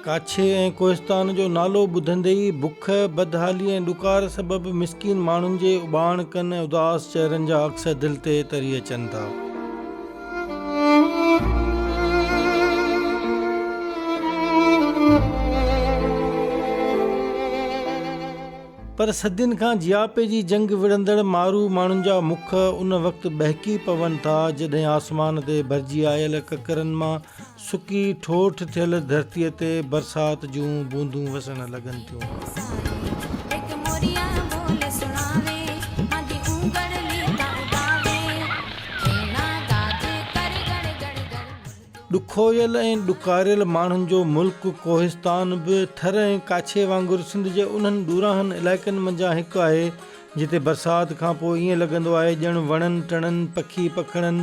ڪاڇي ۽ ڪوهستان جو نالو ٻڌندي ئي بک، بدحالي ۽ ڏڪار سبب مسڪين ماڻهن جي اٻاڻڪن ۽ اداس چهرن جا عڪس دل تي تري اچن ٿا. پر صدين کان جياپي جي جنگ وڙهندڙ مارو ماڻهن جا مک ان وقت ٻهڪي پون ٿا، جڏهن آسمان تي ڀرجي آيل ڪڪرن مان سڪي ٺوٺ ٿيل ڌرتيء تي برسات جون بوندون وسڻ لڳن ٿيون. ڏکويل ۽ ڏڪاريل ماڻهن جو ملڪ ڪوهستان به ٿر ۽ ڪاڇي وانگر سنڌ جي انهن ڏورانهن علائقن منجهان هڪ آهي، جتي برسات کان پوء ائين لڳندو آهي ڄڻ وڻن ٽڻن، پکي پکڻن،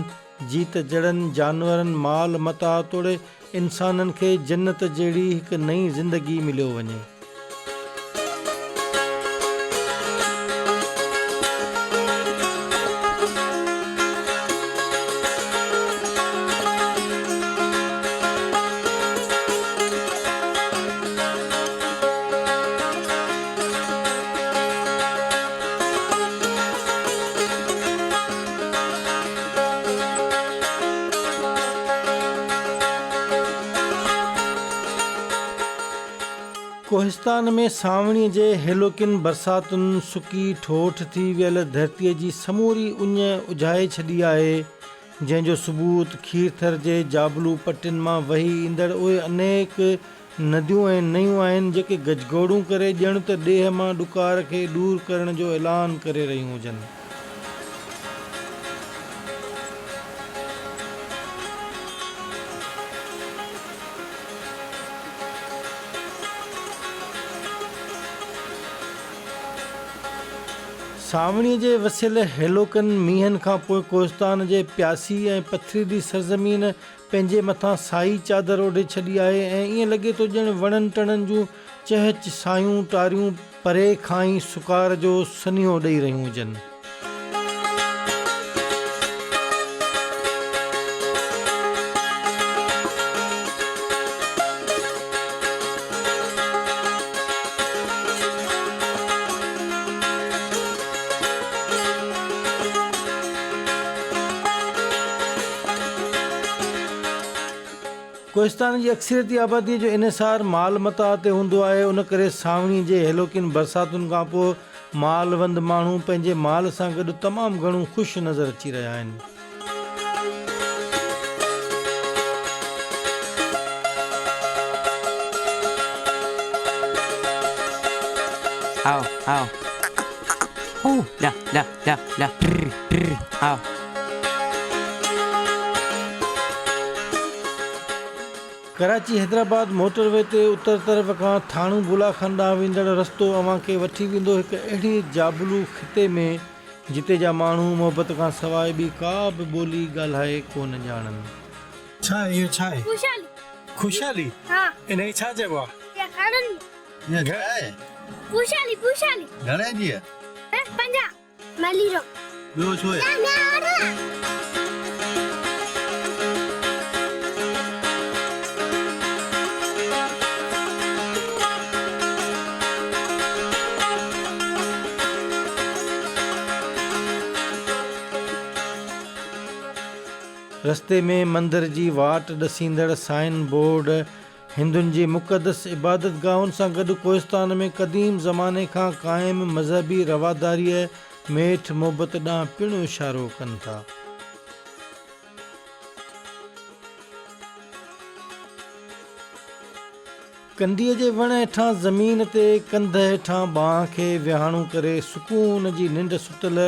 جيت جڙن، جانورن، مال متاع توڙي انسانن کي جنت جهڙي هڪ نئين زندگي مليو وڃي. ڪوهستان ۾ سانوڻيء جي هيلوڪين برساتن سڪي ٺوٺ ٿي ويل ڌرتيء جي سموري اڃ اجهائي ڇڏي آهي، جنهن جو ثبوت کيرٿر جي جابلو پٽين مان وهي ايندڙ اهي انيڪ نديون ۽ نيون آهن، جيڪي گجگوڙون ڪري ڄڻ ته ڏيهه مان ڏڪار کي ڏور ڪرڻ جو اعلان ڪري رهيون هجن. سانوڻيء جي وسيل هيلوڪن مينهن کان پوء ڪوهستان جي پياسي ۽ پٿريلي سرزمين پنهنجي مٿان سائي چادر اوڍي ڇڏي آهي ۽ ائين لڳي ٿو ڄڻ وڻن ٽڻن جون چهچ سايون ٽاريون پري کان ئي سڪار جو سنيهو ڏئي رهيون هجن. ڪوهستان جي اڪثريتي آباديء جو انحصار مال متاع تي هوندو آهي، ان ڪري سانوڻيء جي هيلوڪين برساتن کان پوء مال وند ماڻهو پنهنجي مال سان گڏ تمام گهڻو خوش نظر اچي رهيا آهن. آو آو هو لا لا لا لا ٽر ٽر آو. ڪراچي حيدرآباد موٽر وي تي اتر طرف کان ٿاڻو بولا خان ڏانهن ويندڙ رستو اوهان کي وٺي ويندو هڪ اهڙي جابلو خطي ۾ جتي جا ماڻهو محبت کان سواء ٻي ڪا به ٻولي ڳالهائي ڪونه ڄاڻن. ڇا اهو ڇا آهي؟ خوشحالي. خوشحالي؟ ها. ان کي ڇا چئبو آهي؟ اها کاڻن. اها ڇا آهي؟ خوشحالي خوشحالي. گهڻي جي آهي؟ 50. مليرو. ٻيو ڇو آهي؟ رستي ۾ مندر جي واٽ ڏسيندڙ سائن بورڊ هندن جي مقدس عبادتگاهن سان گڏ ڪوهستان ۾ قديم زماني کان قائم مذهبي رواداريء ميٺ محبت ڏانهن پڻ اشارو ڪن ٿا. ڪنڊيء جي وڻ هيٺان زمين تي ڪنڌ هيٺان ٻانهن کي ويهاڻو ڪري سڪون جي ننڊ ستل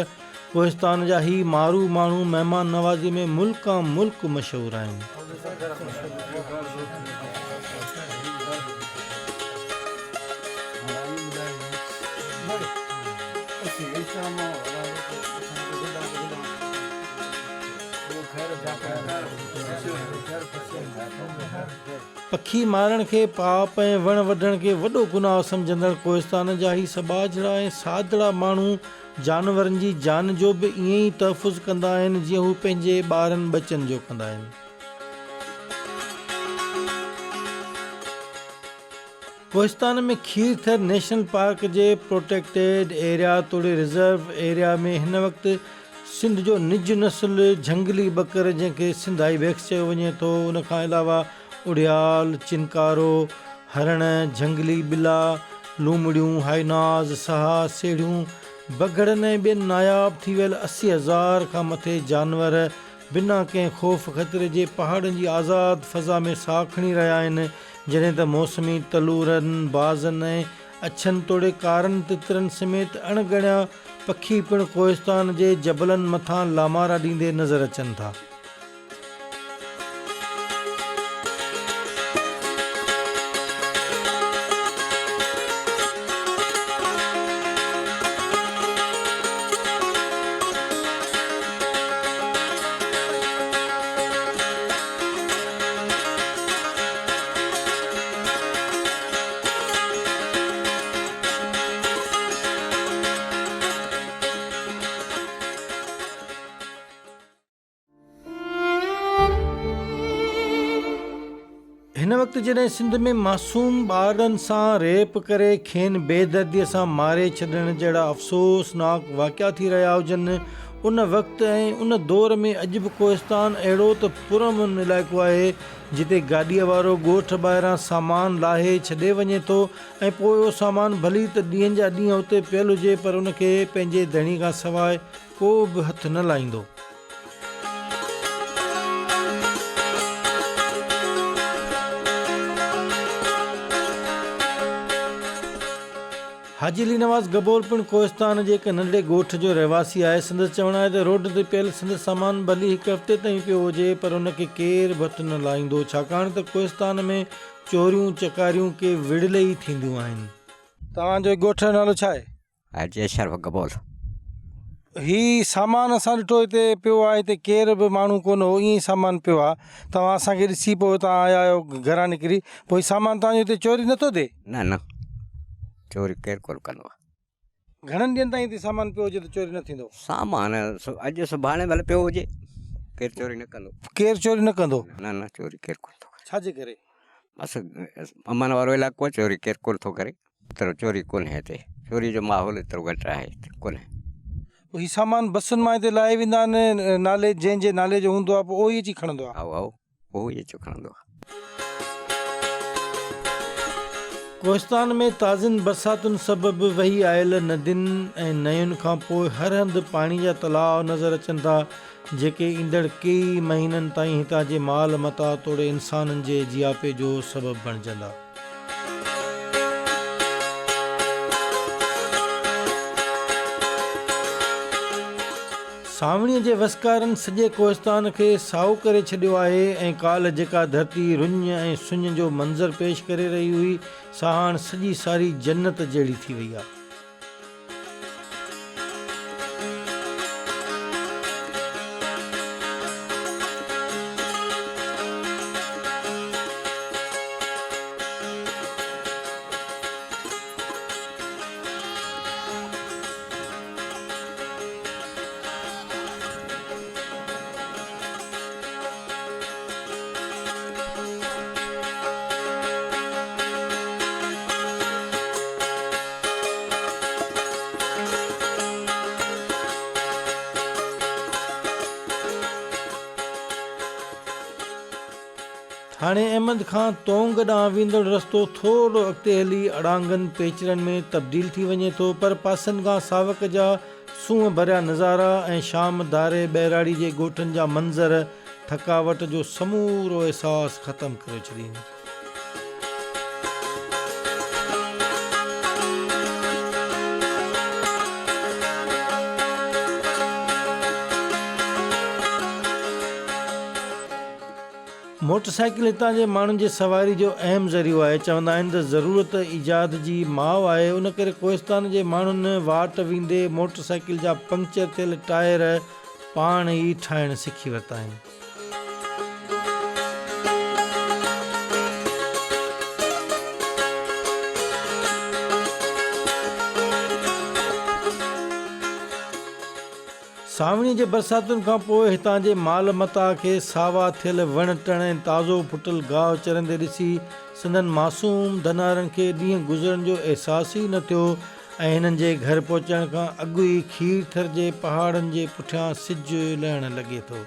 ڪوهستان جا هي مارو ماڻهو مهمان نوازي ۾ ملڪان ملڪ مشهور آهن. پکي مارڻ کي پاپ ۽ وڻ وڍڻ کي وڏو گناهه سمجهندڙ ڪوهستان جا هي سٻاجهڙا ۽ سادڙا ماڻهو جانورن جي جان جو به ائين ئي تحفظ ڪندا آهن جيئن هو پنهنجي ٻارن ٻچن جو ڪندا آهن. ڪوهستان ۾ کيرٿر نيشنل پارڪ جي پروٽيڪٽيڊ ايريا توڙي رزرو ايريا ۾ هن وقت سنڌ جو نج نسل جهنگلي ٻڪر جنهن کي سنڌ آئي بيڪس چيو وڃي ٿو ان کان علاوه اڙيال، چنڪارو، هرڻ، جهنگلي ٻلا، لومڙيون، هائيناز، سها، سيڙهيون، بگهڙن ۽ ٻين ناياب ٿي ويل 80,000 کان مٿي جانور بنا ڪنهن خوف خطري جي پهاڙن جي آزاد فضا ۾ ساهه کڻي رهيا آهن، جڏهن ته موسمي تلورن، بازن ۽ اڇن توڙي ڪارن تترن سميت اڻ ڳڻيا پکي پڻ ڪوهستان جي جبلن مٿان لامارا ڏيندي نظر اچن ٿا. هن وقت جڏهن سنڌ ۾ معصوم ٻارڙن سان ريپ ڪري کين بيدردي سان ماري ڇڏڻ جهڙا افسوسناڪ واقعا ٿي رهيا هجن ان وقت ۽ ان دور ۾ اڄ به ڪوهستان اهڙو ته پرامن علائقو آهي جتي گاڏيء وارو ڳوٺ ٻاهران سامان لاهي ڇڏي وڃي ٿو ۽ پوء اهو سامان ڀلي ته ڏينهن جا ڏينهن اتي پيل هجي پر ان کي پنهنجي ڌڻي کان سواء ڪو به هٿ نه لائيندو. حاجي علي نواز گبول پڻ ڪوهستان جي هڪ ننڍڙي ڳوٺ جو رهواسي آهي. سندس چوڻ آهي ته روڊ تي پيل سندس سامان ڀلي هڪ هفتي تائين پيو هجي پر ان کي ڪير به هٿ نه لائيندو ڇاڪاڻ ته ڪوهستان ۾ چوريون چڪاريون ڪي وڙلي ئي ٿينديون آهن. توهان جو ڳوٺ جو نالو ڇا آهي؟ حاجي اشرف گبول. هي سامان اسان ڏٺو هتي پيو آهي هتي ڪير به ماڻهو ڪونه هو ائين ئي سامان پيو آهي توهان اسان کي ڏسي پوء هتان آيا آهيو گهران نڪري پوء هي سامان توهان جو هتي چوري نٿو ٿئي؟ نه نه چوري ڪير ڪونه ڪندو آهي. گهڻن ڏينهن تائين هتي سامان پيو هجي ته چوري نه ٿيندو؟ سامان اڄ سڀاڻي ڀلي پيو هجي ڪير چوري نه ڪندو. ڪير چوري نه ڪندو؟ نه نه چوري ڪير ڪونه ٿو ڪري. ڇا جي ڪري؟ بس امن وارو علائقو آهي چوري ڪير ڪونه ٿو ڪري. ايترو چوري ڪونهي هتي، چوري جو ماحول ايترو گهٽ آهي هتي ڪونهي. هي سامان بسن مان هتي لاهي ويندا آهن نالي جنهن جي نالي جو هوندو آهي پوء اهو ئي اچي کڻندو آهي. هائو هائو اهو ئي اچي کڻندو آهي. ڪوهستان ۾ تازين برساتن سبب وهي آيل ندين ۽ نئين کان پوء هر هنڌ پاڻي جا تلاء نظر اچن ٿا جيڪي ايندڙ ڪيئي مهينن تائين هتان جي مال متاع توڙي انسانن جي جياپي جو سبب بڻجندا. سانوڻيء جي وسڪارن سڄي ڪوهستان کي سائو ڪري ڇڏيو آهي ۽ ڪالهه جيڪا ڌرتي رڃ ۽ سڃ جو منظر پيش ڪري رهي هئي، سا هاڻ سڄي ساري جنت جهڙي ٿي وئي آهي. ٿاڻي احمد کان تونگ ڏانهن ويندڙ رستو ٿورڙو اڳتي هلي اڙانگن پيچرن ۾ تبديل ٿي وڃي ٿو پر پاسن کان ساوڪ جا سونهن ڀريا نظارا ۽ شام ڌاري ٻهراڙي جي ڳوٺن جا منظر ٿڪاوٽ جو سمورو احساس ختم ڪريو ڇڏين. موٽر سائيڪل هتان جي ماڻهن جي سواري جو اهم ذريعو آهي. چوندا آهن ته ضرورت ايجاد جي ماء آهي، ان ڪري ڪوهستان جي ماڻهن واٽ ويندي موٽر سائيڪل جا پنڪچر ٿيل ٽائر پاڻ ئي ٺاهڻ سکي ورتا آهن. سانوڻيء جي برساتن کان پوء هتان جي مال متاع کي ساوا ٿيل وڻ ٽڻ ۽ تازو ڦٽل گاهه چرندي ڏسي سندن معصوم ڌنارن کي ڏينهن گذرڻ جو احساس ئي نه ٿيو ۽ هنن جي گهر پهچڻ کان اڳ ئي کيرٿر جي پهاڙن جي پٺيان سج لهڻ لڳي ٿو.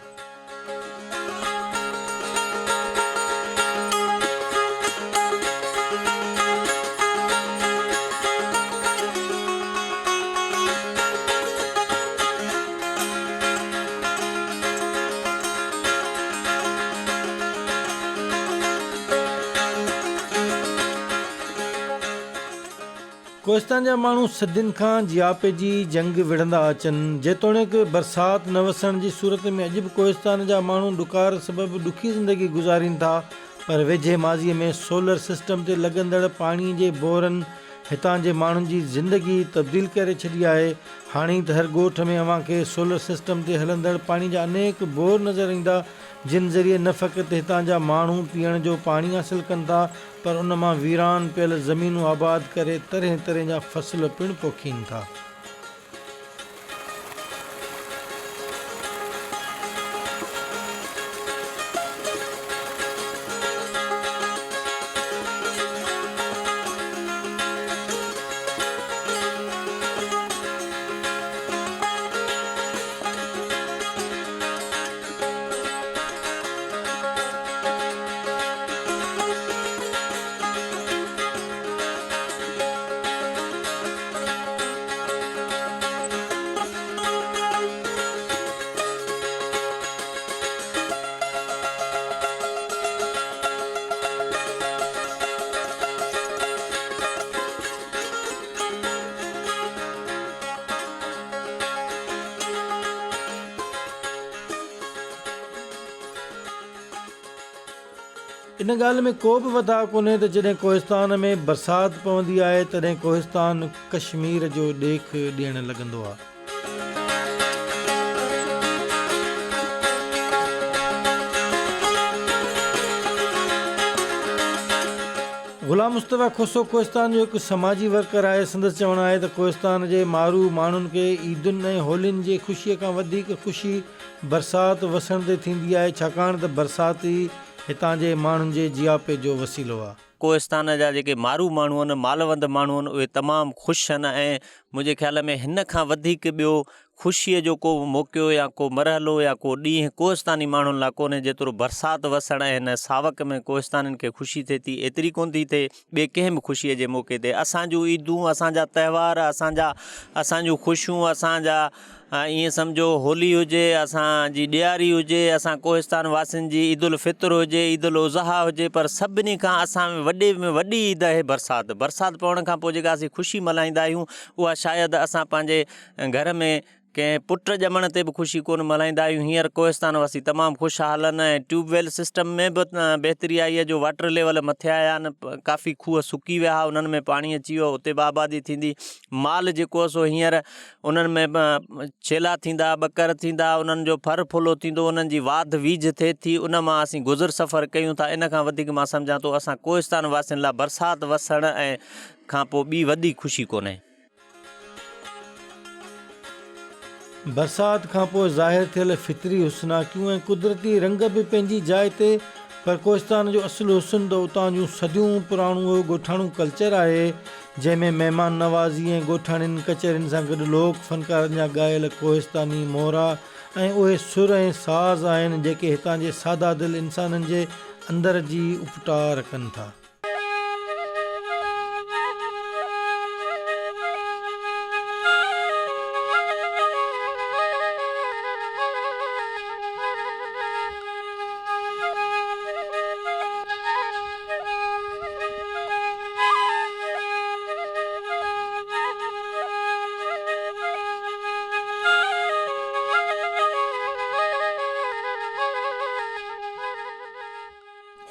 ڪوهستان جا ماڻهو صدين کان جياپي جي جنگ وڙهندا اچن. جيتوڻيڪ برسات نه وسڻ جي صورت ۾ اڄ به ڪوهستان جا ماڻهو ڏڪار سبب ڏکي زندگي گذارين ٿا پر ويجهي ماضي ۾ سولر سسٽم تي لڳندڙ پاڻي جي بورن هتان جي ماڻهن جي زندگي تبديل ڪري ڇڏي آهي. هاڻي ته هر ڳوٺ ۾ اوهان کي سولر سسٽم تي هلندڙ پاڻي جا انيڪ بور نظر ايندا جن ذريعي نه فقط هتان جا ماڻهو پيئڻ جو پاڻي حاصل ڪن ٿا پر ان مان ويران پيل زمينون آباد ڪري طرحين طرحين جا فصل پڻ پوکين ٿا. ان ڳالهه ۾ ڪو به وڌاء ڪونهي ته جڏهن ڪوهستان ۾ برسات پوندي آهي تڏهن ڪوهستان ڪشمير جو ڏيک ڏيڻ لڳندو آهي. غلام مصطفيٰ کوسو ڪوهستان جو هڪ سماجي ورڪر آهي سندس چوڻ آهي ته ڪوهستان جي مارو ماڻهن کي عيدن ۽ هولين جي خوشي کان وڌيڪ خوشي برسات وسڻ تي ٿيندي آهي ڇاڪاڻ ته برسات ئي هتان جي ماڻهن جي جياپي جو وسيلو آهي. ڪوهستان جا جيڪي مارو ماڻهو آهن مالوند ماڻهو آهن اهي تمام خوش آهن ۽ منهنجي خيال ۾ هن کان وڌيڪ ٻيو خوشيء جو ڪو موقعو يا ڪو مرحلو يا ڪو ڏينهن ڪوهستاني ماڻهن لاء ڪونهي جيترو برسات وسڻ ۽ هن ساوڪ ۾ ڪوهستانين کي خوشي ٿئي ٿي ايتري ڪونه ٿي ٿئي ٻي ڪنهن به خوشيء جي موقعي تي اسان جون عيدون اسان جا تهوار اسان جا اسان جون خوشيون اسان جا ائين سمجهو هولي هجي اسان جي ڏياري هجي اسان ڪوهستان واسين جي عيد الفطر هجي عيد الاضحيٰ هجي پر سڀني کان اسان ۾ وڏي ۾ وڏي عيد آهي برسات برسات پوڻ کان پوء جيڪا اسين خوشي ملهائيندا آهيون اها شايد اسان پنهنجي گهر ۾ ڪنهن پٽ ڄمڻ تي به خوشي ڪونه ملهائيندا آهيون هينئر ڪوهستان واسي تمام خوشحال آهن ۽ ٽيوب ويل سسٽم ۾ به بهتري آئي آهي جو واٽر ليول مٿي آيا آهن ڪافي کوهه سڪي ويا هئا انهن ۾ پاڻي اچي ويو اتي به آبادي ٿيندي مال جيڪو آهي سو هينئر انهن ۾ به ڇيلا ٿيندا ٻڪر ٿيندا انهن جو ڦر ڦلو ٿيندو انهن جي واڌ ويجهه ٿئي ٿي ان مان اسين گذر سفر ڪيون ٿا ان کان وڌيڪ مان سمجهان ٿو اسان ڪوهستان واسين لاء برسات وسڻ ۽ کان پوء ٻي وڏي خوشي ڪونهي. برسات کانپوء ظاهر ٿيل فطري حسناڪيون ۽ قدرتي رنگ به پنهنجي جاء تي پر ڪوهستان جو اصل حسن ته اتان جون صديون پراڻو اهو ڳوٺاڻو ڪلچر آهي جنهن ۾ مهمان نوازي ۽ ڳوٺاڻين ڪچهرين سان گڏ لوڪ فنڪارن جا ڳايل ڪوهستاني مورا ۽ اهي سر ۽ ساز آهن جيڪي هتان جي ساده دل انسانن جي اندر جي اپٽار ڪن ٿا.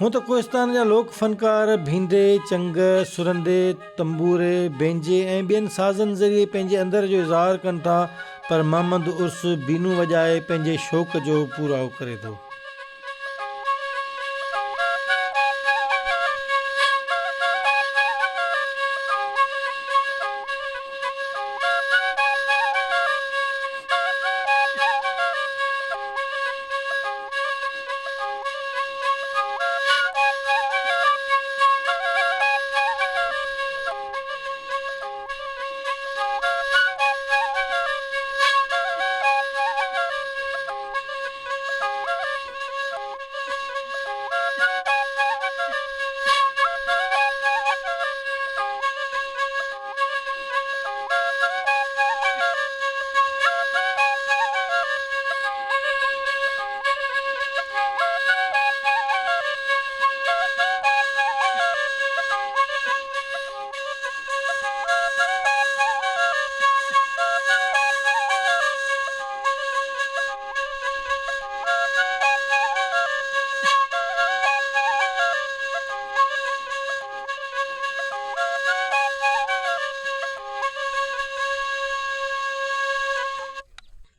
هونء ته ڪوهستان جا لوڪ فنڪار ڀينڊي، چنگ، سرندي، تنبوري، بينجي ۽ ٻين سازن ذريعي پنهنجي اندر جو اظهار ڪن ٿا پر محمد عرس بينون وڄائي پنهنجي شوق جو پورائو ڪري ٿو.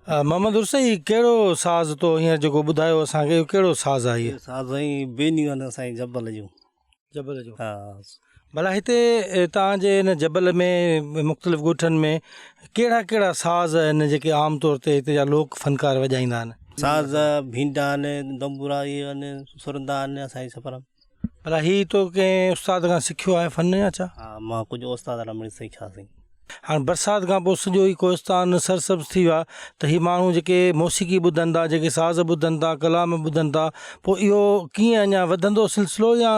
محمد عرس هي ڪهڙو ساز تو هينئر جيڪو ٻڌايو اسان کي اهو ڪهڙو ساز آهي هي؟ ساز سائين بينيون آهن اسان جي جبل جون. جبل جو. ها. ڀلا هتي توهان جي هن جبل ۾ مختلف ڳوٺن ۾ ڪهڙا ڪهڙا ساز آهن جيڪي عام طور تي هتي جا لوڪ فنڪار وڄائيندا آهن؟ ساز ڀينڊا آهن، دنبورا اهي آهن، سرندا آهن اسان جي سفر ۾. ڀلا هي تو ڪنهن استاد کان سکيو آهي فن يا ڇا؟ ها مان ڪجهه استاد کان مڙئي سکيا سائين. هاڻ برسات کان پوء سڄو هي ڪوهستان سرسبز ٿي ويو آهي ته هي ماڻهو جيڪي موسيقي ٻڌن ٿا جيڪي ساز ٻڌن ٿا ڪلام ٻڌن ٿا پوء اهو ڪيئن اڃا وڌندو سلسلو يا.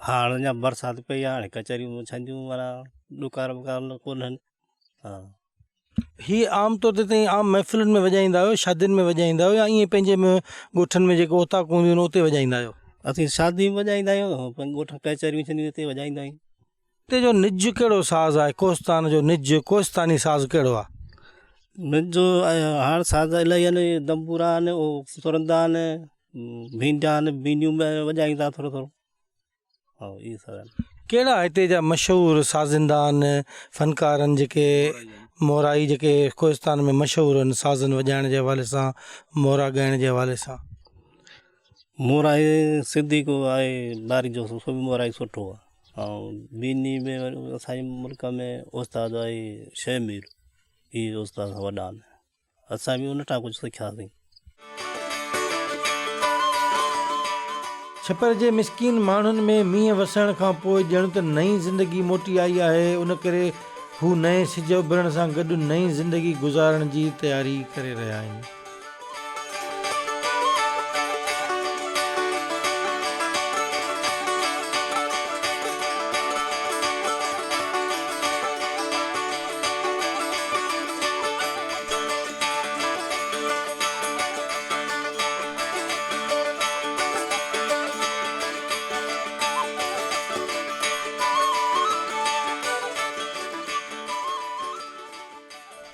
هاڻ اڃا برسات پئي آهي هاڻي ڪچهريون ڇنجون معنيٰ ڏڪار وڪار ڪونهن ها. هي عام طور تي تئين عام محفلن ۾ وڄائيندا آهيو شادين ۾ وڄائيندا آهيو يا ائين پنهنجي ۾ ڳوٺن ۾ جيڪي اوطاقون هونديون آهن اتي وڄائيندا آهيو. اسين شادي ۾ وڄائيندا آهيون ڳوٺ ڪچهريون ٿينديون اتي وڄائيندا آهيون. هتي جو نج ڪهڙو ساز آهي؟ ڪوهستان جو نج ڪوهستاني ساز ڪهڙو آهي؟ نج هاڻ ساز الاهي آهن دنبورا آهن او سرندا آهن ڀينڊا آهن بينيون به وڄائين ٿا ٿورو ٿورو ها اهي ساز آهن. ڪهڙا هتي جا مشهور سازندا آهن فنڪار آهن جيڪي مورائي جيڪي ڪوهستان ۾ مشهور آهن سازن وڄائڻ جي حوالي سان مورا ڳائڻ جي حوالي سان؟ مورائي صديق آهي ٻاري جو سو به مورائي سٺو آهي ۽ ٻنهي ۾ وري اسان جي ملڪ ۾ استاد آهي شيخ مير اهي استاد وڏا آهن اسان به ان تان ڪجهه سکياسين. ڇپر جي مسڪين ماڻهن ۾ مينهن وسڻ کان پوء ڄڻ ته نئين زندگي موٽي آئي آهي ان ڪري هو نئين سج اڀرڻ سان گڏ نئين زندگي گذارڻ جي تياري ڪري رهيا آهن.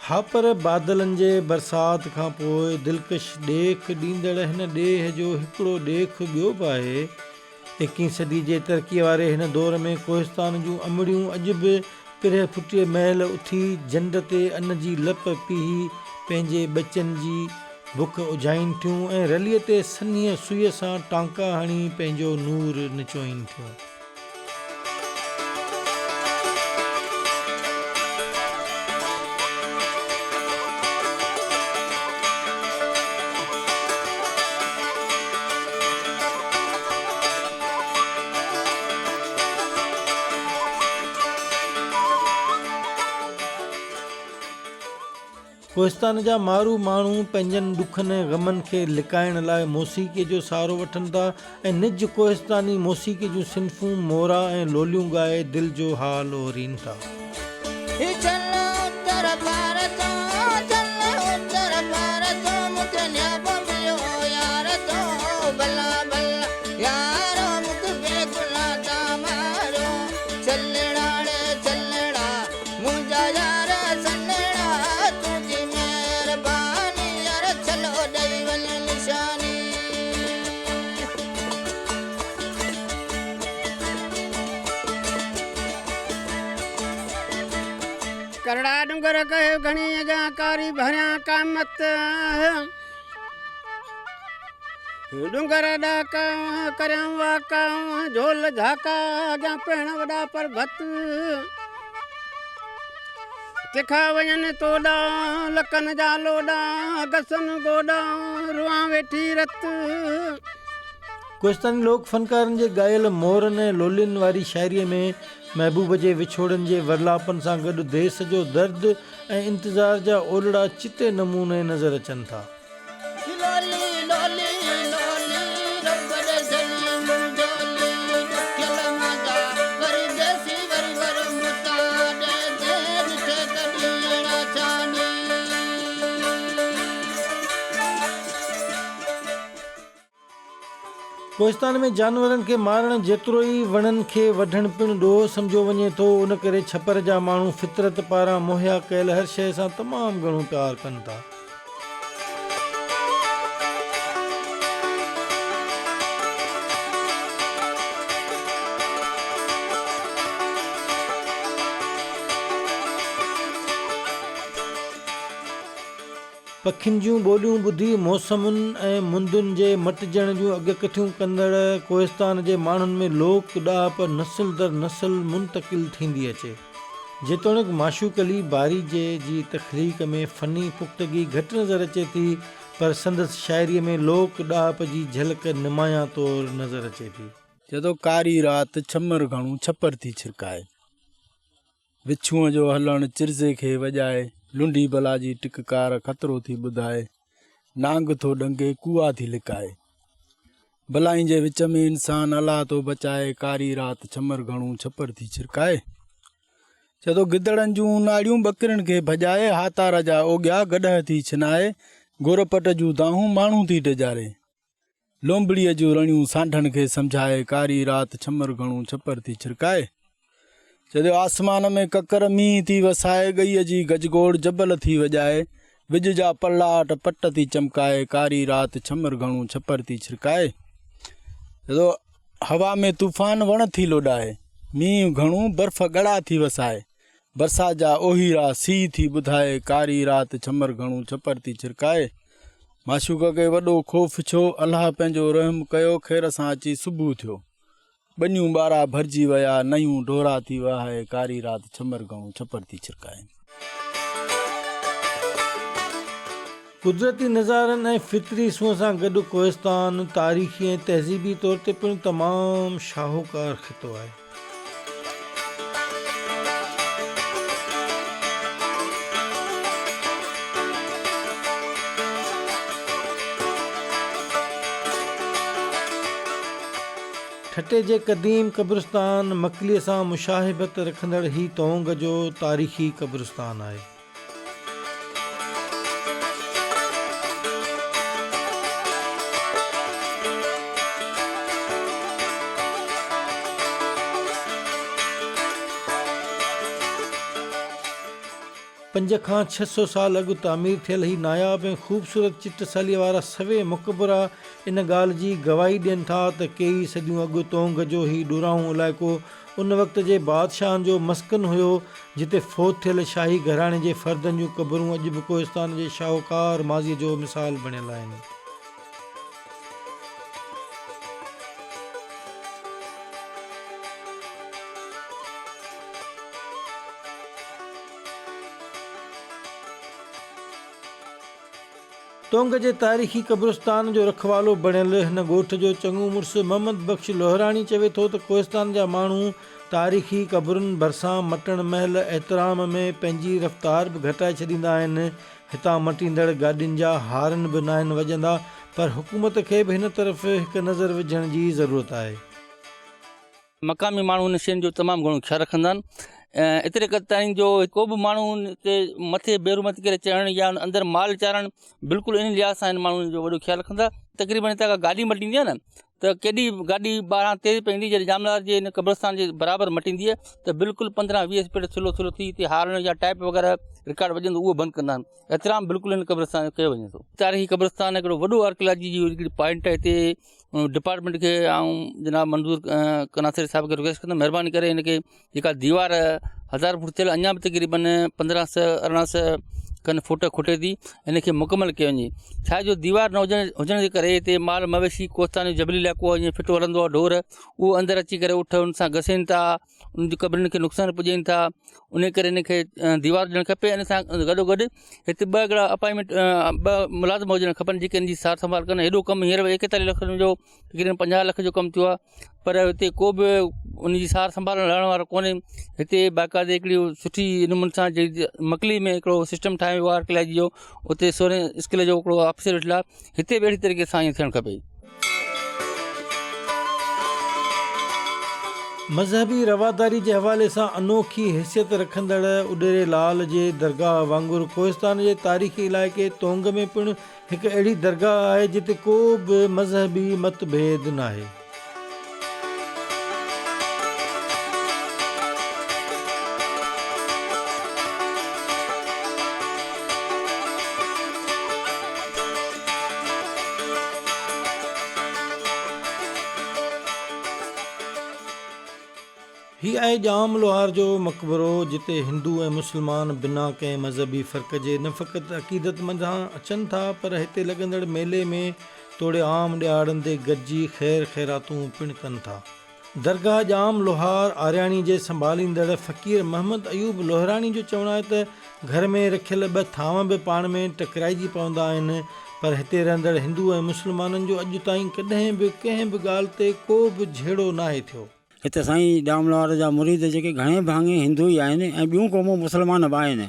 ها پر بادلن جي برسات کان پوء دلڪش ڏيک ڏيندڙ هن ڏيهه جو هڪڙو ڏيک ٻيو به آهي. ايڪهين صدي جي ترقيء واري هن دور ۾ ڪوهستان جون امڙيون اڄ به پرهه ڦٽيء مهل اٿي جنڊ تي ان جي لپ پيهي پنهنجي ٻچن جي بک اجهائين ٿيون ۽ رليء تي سنهيء سوئيء سان ٽانڪا هڻي پنهنجو نور نچوئين ٿيون. ڪوهستان جا مارو ماڻهو پنهنجن ڏکن ۽ غمن کي لڪائڻ لاء موسيقيء جو سهارو وٺن ٿا ۽ نج ڪوهستاني موسيقيء جون صنفون مورا ۽ لوليون ڳائي دل جو حال اورين ٿا. منهنجا يار سنهڙا تنهنجي مهرباني يار ڇلو ڏئي وڃ نشاني. ڪرڙا ڏونگر ڪهيو گهڻي اڳيان ڪاري ڀريان قامت ڏونگر ڏاڪا ڪريان واڪا جهول جهاڪا اڳيان پهڻ وڏا پرڀت تکا وڃن توڏا لڪن جا لوڏا گسن گوڏا روئان ويٺي رت. ڪوهستاني لوڪ فنڪارن جي ڳايل مورن ۽ لولين واري شاعريء ۾ محبوب جي وڇوڙن جي ورلاپن سان گڏ ديس جو درد ۽ انتظار جا اولڙا چٽي نموني نظر اچن ٿا. لولي لولي لولي رب ڏي جهلي مون جهولي ڏکيل منهنجا پرديسي وري ور متان ڏي جي ڏٺي ڪڏهن اهڙا ڇاني. ڪوهستان ۾ جانورن کي مارڻ جيترو ئي وڻن کي وڍڻ پڻ ڏوهه سمجهيو وڃي ٿو، ان ڪري ڇپر جا ماڻهو فطرت پاران مهيا ڪيل هر شيء سان تمام گهڻو پيار ڪن ٿا. پکين جون ٻوليون ٻڌي موسمن ۽ مندن جي مٽجڻ جون اڳڪٿيون ڪندڙ ڪوهستان جي ماڻهن ۾ لوڪ ڏاهپ نسل در نسل منتقل ٿيندي اچي. جيتوڻيڪ معشوق علي باريجي جي تخليق ۾ فني پختگي گهٽ نظر اچي ٿي پر سندس شاعريء ۾ لوڪ ڏاهپ جي جهلڪ نمايان طور نظر اچي ٿي. چئي ٿو ڪاري رات ڇمر گهڻو ڇپر ٿي ڇرڪائي. وڇونء جو هلڻ چرزي کي وڄائي، لنڊي بلا جي ٽڪڪار خطرو ٿي ٻڌائي، نانگ ٿو ڏنگي ڪوئا ٿي لڪائي. بلائين جي وچ ۾ انسان الله ٿو بچائي، ڪاري رات ڇمر گهڻو ڇپر ٿي ڇرڪائي. چئي ٿو گدڙن جون ناڙيون ٻڪرين کي ڀڄائي، هاتار جا اوڳيا گڏهه ٿي ڇنائي، گورپٽ جون دانهون ماڻهو ٿي ڊيڄاري. لومبڙيء جون رڻيون سانڍن کي سمجهائي، ڪاري رات ڇمر گهڻو ڇپر ٿي ڇرڪائي. چيو آسمان ۾ ڪڪر مينهن ٿي وسائي، ڳئيء جي گجگوڙ جبل ٿي وڄائي، وڄ جا پرلاٽ پٽ ٿي چمڪائي، ڪاري رات ڇمر گهڻو ڇپر ٿي ڇرڪائي. چيو هوا ۾ طوفان وڻ ٿي لوڏائي، مينهن گهڻو برف ڳڙا ٿي وسائي، برسات جا اوهيرا سيء ٿي ٻڌائي، ڪاري رات ڇمر گهڻو ڇپر ٿي ڇرڪائي. معشوق کي وڏو خوف ڇو، الله پنهنجو رحم ڪيو، خير سان اچي صبح ٿيو. ٻنيون ٻارا ڀرجي ويا، نيون ڍورا ٿي وهائي، ڪاري رات ڇمر گهڻو ڇپر ٿي ڇرڪائي. قدرتي نظارن ۽ فطري سونهن سان گڏ ڪوهستان تاريخي ۽ تهذيبي طور تي پڻ تمام شاهوڪار خطو آهي. ٺٽي جي قديم قبرستان مڪليء سان مشاهبت رکندڙ هي تونگ جو تاريخي قبرستان آهي. پنج کان 600 سال اڳ تعمير ٿيل هي ناياب ۽ خوبصورت چٽساليء وارا سوين مقبرا ان ڳالهه جي گواهي ڏين ٿا ته ڪيئي صديون اڳ تونگ جو هي ڏورانهون علائقو ان وقت جي بادشاهن جو مسڪن هيو، جتي فوت ٿيل شاهي گهراڻي جي فردن جون قبرون اڄ به ڪوهستان جي شاهوڪار ماضيء جو مثال بڻيل آهن. تونگ جي تاريخي قبرستان جو رکوالو بڻيل هن ڳوٺ جو چڱو مڙس محمد بخش لوهراڻي چوي ٿو ته ڪوهستان جا ماڻهو تاريخي قبرن ڀرسان مٽڻ مهل احترام ۾ پنهنجي رفتار به گهٽائي ڇڏيندا آهن، هتان مٽيندڙ گاڏين جا هارن به ناهن وڄندا پر حڪومت کي به هن طرف هڪ نظر وجهڻ جي ضرورت آهي. مقامي ماڻهو ان شين جو تمام گهڻو خيال رکندا آهن ۽ ايتري قدر تائين جو ڪو به ماڻهو ان تي مٿي بي حرمتي ڪري چڙهڻ يا اندر مال چارڻ بلڪل ان لحاظ سان ان ماڻهن جو وڏو خيال رکندا تقريبن هتان کان گاڏي مٽيندي آهي نه ته ڪيڏي گاڏي ٻاهران تيز پئي ايندي جڏهن ڄامنار جي ان قبرستان جي برابر مٽيندي آهي ته بلڪل پندرهن ويهه اسپيڊ سلو سلو ٿي هتي هارن يا ٽائپ وغيره رڪارڊ وڄندو اهو بند ڪندا آهن احترام بلڪل ان قبرستان جو ڪيو وڃي ٿو تاريخي قبرستان هڪڙو وڏو آرڪيالاجي جو هڪڙي پوائنٽ آهي هتي ڊپارٽمينٽ کي آئون جناب منظور قناصري صاحب کي رڪويسٽ ڪندم مهرباني ڪري هن کي جيڪا ديوار هزار فوٽ ٿيل اڃا به تقريبن پندرهن سو ارڙهن سو کن فوٽ کٽي ٿي هن کي مڪمل ڪيو وڃي ڇا جو ديوار نه هجڻ هجڻ جي ڪري هتي مال مويشي ڪوهستان جو جبلي علائقو آهي ڦٽو هلندو آهي ڍور اهو اندر اچي ڪري اٺ ان سان گسين ٿا ان جي قبرن کي نقصان پڄائين ٿا ان ڪري ان کي ديوار ڏيڻ کپي ان سان گڏو گڏ هتي ٻه هڪڙا اپائنٽمينٽ ٻه ملازم هجڻ کپن جيڪي ان جي سار سنڀال ڪن هيڏو ڪم هينئر ايڪيتاليهه لکن جو تقريبن 50 لک جو ڪم ٿيو آهي پر هتي ڪو به ان جي سار سنڀال لهڻ وارو ڪونهي هتي باقاعدي هڪڙي سٺي نموني سان مڪلي ۾ هڪڙو سسٽم ٺاهيو ويو آهي آرڪيالاجي جو اتي سورهين اسڪيل جو هڪڙو آفيسر ويٺل آهي هتي به اهڙي طريقي سان ائين ٿيڻ کپي. مذهبي رواداري جي حوالي سان انوکي حيثيت رکندڙ اڏيري لال جي درگاهه وانگر ڪوهستان جي تاريخي علائقي تونگ ۾ پڻ هڪ اهڙي درگاهه آهي جتي ڪو به مذهبي مت ڀيد ناهي. هي آهي ڄام لوهار جو مقبرو جتي هندو ۽ مسلمان بنا ڪنهن مذهبي فرق جي نه فقط عقيدت منجهان اچن ٿا پر هتي لڳندڙ ميلي ۾ توڙي عام ڏهاڙن تي گڏجي خير خيراتون پڻ ڪن ٿا. درگاهه ڄام لوهار آرياڻي جي سنڀاليندڙ فقير محمد ايوب لوهراڻي جو چوڻ آهي ته گهر ۾ رکيل ٻه ٿانو به پاڻ ۾ ٽڪرائجي پوندا آهن پر هتي رهندڙ هندو ۽ مسلمانن جو اڄ تائين ڪڏهن به ڪنهن به ڳالهه تي ڪو به جهيڙو ناهي ٿيو. هتي سائين ڄام لوهار جا مريد جيڪي گهڻي ڀاڱي هندو ئي آهن ۽ ٻيون قومون مسلمان به آهن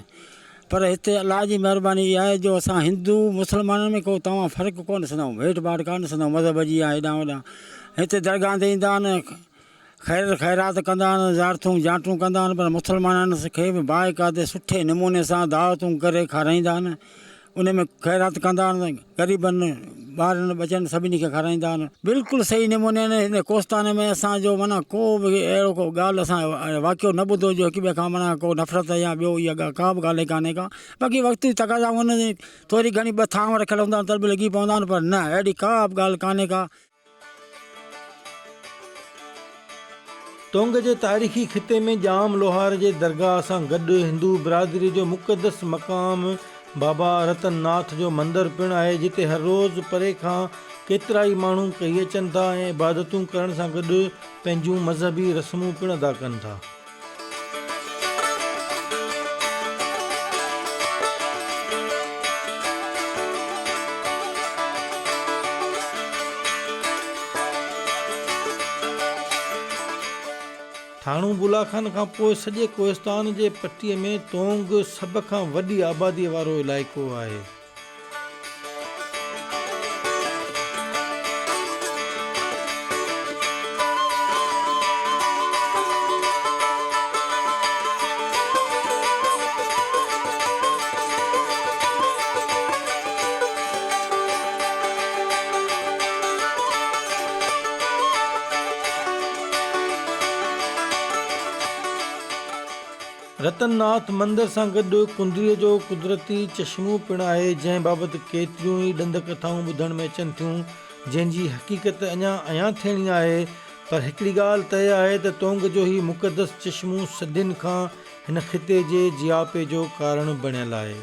پر هتي الله جي مهرباني اها آهي جو اسان هندو مسلمانن ۾ ڪو توهان فرق ڪونه ڏسندؤ ڀيٽ ڀاٽ ڪانه ڏسندؤ مذهب جي يا هيڏانهن هوڏانهن هتي درگاهن تي ايندا آهن خير خيرات ڪندا آهن زيارتون جانٽون ڪندا آهن پر مسلمانن کي به باقاعدي سٺي نموني سان دعوتون ڪري کارائيندا آهن ان ۾ خيرات ڪندا آهن غريبن ٻارن ٻچن سڀني کي کارائيندا آهن بلڪل صحيح نموني هن ڪوستان ۾ اسانجو معنيٰ ڪو به اهڙو ڪو ڳالهه اسان واقعو نه ٻڌو جو هڪ ٻئي کان معنيٰ ڪو نفرت يا ٻيو اها ڪا به ڳالهه ڪانهي ڪا باقي وقت جي تقاضا هن ٿوري گهڻي ٻه ٿانو رکيل هوندا آهن ته به لڳي پوندا آهن پر نه اهڙي ڪا به ڳالهه ڪانهي ڪا. تونگ جي تاريخي خطي ۾ ڄام لوهار جي درگاهه سان گڏ هندو برادري جو مقدس مقام بابا رتن ناٿ جو مندر پڻ آهي جتي هر روز پري کان ڪيترائي ماڻهو ڪهي اچن ٿا ۽ عبادتون ڪرڻ سان گڏ پنهنجون مذهبي رسمون پڻ ادا ڪن ٿا. ٿاڻو بولاخان کان پوء سڄي ڪوهستان جي پٽي ۾ تونگ سڀ کان وڏي آبادي وارو علائقو آهي. رتن ناٿ مندر سان گڏ ڪندريء جو قدرتي چشمو پڻ آهي، جنهن بابت ڪيتريون ئي ڏند ڪٿائون ٻڌڻ ۾ اچن ٿيون، جنهن جي حقيقت اڃا عيان ٿيڻي آهي، پر هڪڙي ڳالهه طئي آهي ته تونگ جو هي مقدس چشمو صدين کان هن خطي جي جياپي جو ڪارڻ بڻيل آهي.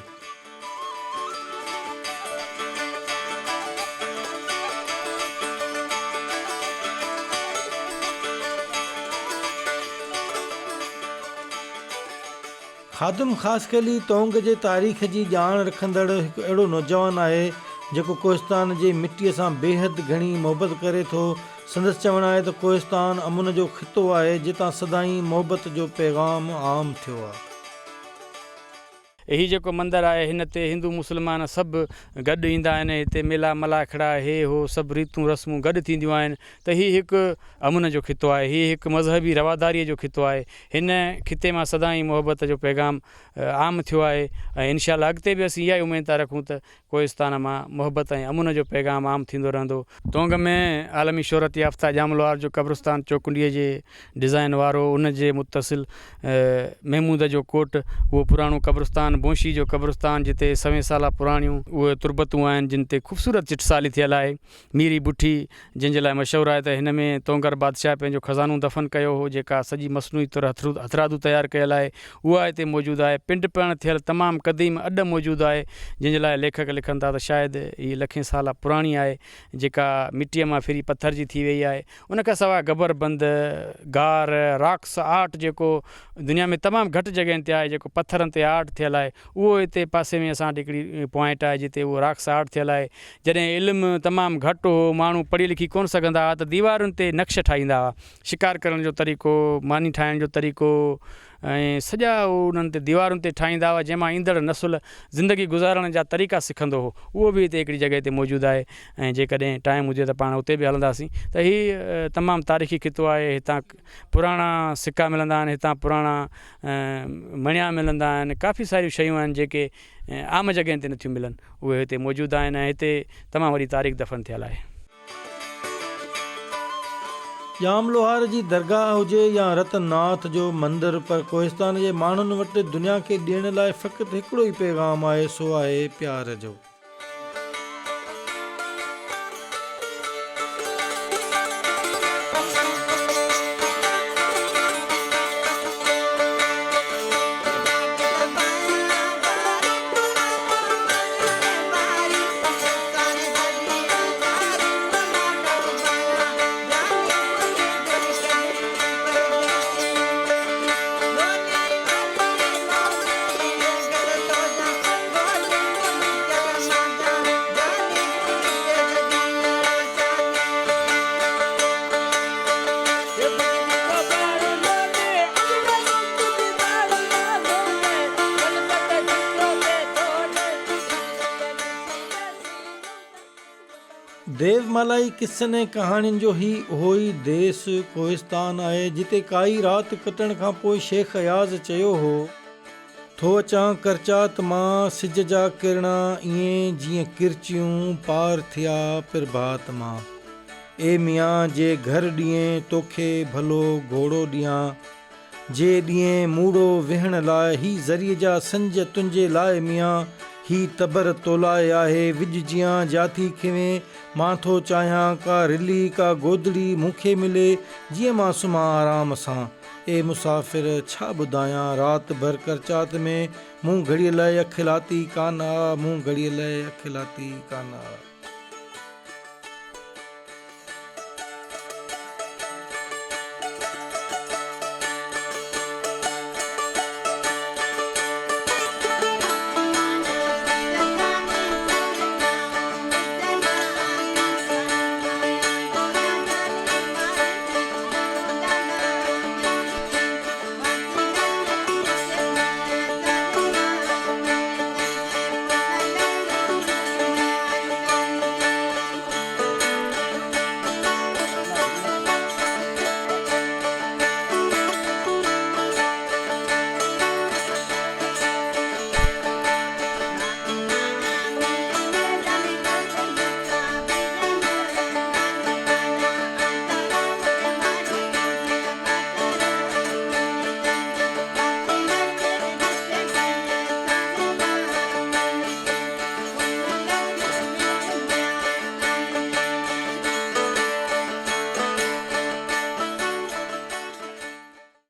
خادم خاصخيلي تونگ جي تاريخ جي ڄاڻ رکندڙ هڪ اهڙو نوجوان آهي، جيڪو ڪوهستان جي مٽيء سان بيحد گهڻي محبت ڪري ٿو. سندس چوڻ آهي ته ڪوهستان امن جو خطو آهي، جتان سدائين محبت جو پيغام عام ٿيو آهي. هي جيڪو مندر آهي هن تي هندو مسلمان سڀ گڏ ايندا آهن هتي ميلا ملاکڙا هي هو سڀ ريتون رسمون گڏ ٿينديون آهن ته هي هڪ امن جو خطو آهي هي هڪ مذهبي رواداري جو خطو آهي هن خطي مان سدائين محبت جو پيغام عام ٿيو آهي ۽ انشاء الله اڳتي به اسين اها ئي اميد ٿا رکون ته ڪوهستان مان محبت ۽ امن جو پيغام عام ٿيندو رهندو. تونگ ۾ عالمي شهرت يافته ڄام لوهار جو قبرستان چوڪنڊيء جي ڊزائين وارو ان جي متصل محمود جو ڪوٽ، اهو پراڻو قبرستان، بونشي جو قبرستان جتي سوين سالا پراڻيون اهي تربتون آهن جن تي خوبصورت چٽسالي ٿيل آهي. ميري بٺي جنهن جي لاء مشهور آهي ته هن ۾ تونگر بادشاهه پنهنجو خزانو دفن ڪيو هو جيڪا سڄي مصنوعي طور هٿرادو تيار ڪيل آهي اها هتي موجود آهي. پنڊ پهڻ ٿيل تمام قديم اڏ موجود آهي جنهن جي لاء ليکڪ لکن ٿا ته شايد هي لکين سالا پراڻي آهي جيڪا مٽيء مان ڦري پٿر جي ٿي ويئي آهي. ان کان سواء گبر بند، غار، راڪس آرٽ جيڪو دنيا ۾ تمام گهٽ جڳهين تي آهي جيڪو پٿرن تي آرٽ ٿيل آهي اهو هتي پاسي ۾ اسان وٽ هڪڙي پوائنٽ آهي جتي اهو راڪس آرٽ ٿيل آهي. جڏهن علم تمام گهٽ هو، ماڻهو پڙهي لکي ڪونه سگهندا هئا ته ديوارن تي نقش ٺاهيندا هئا. شڪار ڪرڻ جو طريقو، ماني ٺاهڻ جو طريقو ۽ سڄا هو انهن تي ديوارن تي ٺاهيندا هئا، جنهن مان ايندڙ نسل زندگي گذارڻ جا طريقا سکندو هو. اهو به هتي هڪڙي جڳهه تي موجود آهي ۽ جيڪڏهن ٽائيم هجي ته پاڻ اتي به هلنداسين ته هي تمام تاريخي خطو آهي. هتان پراڻا سڪا ملندا آهن، هتان پراڻا مڻيا ملندا آهن، ڪافي ساريون شيون آهن جيڪي عام جڳهين تي نٿيون ملن اهي هتي موجود آهن ۽ هتي تمام وڏي تاريخ دفن ٿيل آهي. ڄام لوهار جي درگاهه هجي يا رتن ناٿ جو مندر پر ڪوهستان جي ماڻهن وٽ دنيا کي ڏيڻ لاء فقط هڪڙو ئي پيغام آهي سو آهي پيار جو. ديومالائي قصن ۽ ڪهاڻين جو هي اهو ئي ديس، ڪوهستان، آهي، جتي ڪائي رات ڪٽڻ کان پوء شيخ اياز چيو هو. ٿو اچان ڪرچات مان سج جا ڪرڻا ائين جيئن ڪرچيون پار ٿيا پرڀات مان. اي ميان جي گهر ڏينهن توکي ڀلو گهوڙو ڏيان. جي ڏينهن موڙو ويهڻ لاء هي ذري جا سنج تنهنجي لاء ميان هي تبر تولاء آهي وڄ جيان جاٿي کيوين مان ٿو چاهيان ڪا رلي ڪا گودڙي مون کي ملي جيئن مان سمهان آرام سان اي مسافر ڇا ٻڌايان رات ڀر ڪرچات ۾ مون گهڙيء لئه اک لاتي ڪانه آ مون گهڙيء لئه اک لاتي ڪانه آ.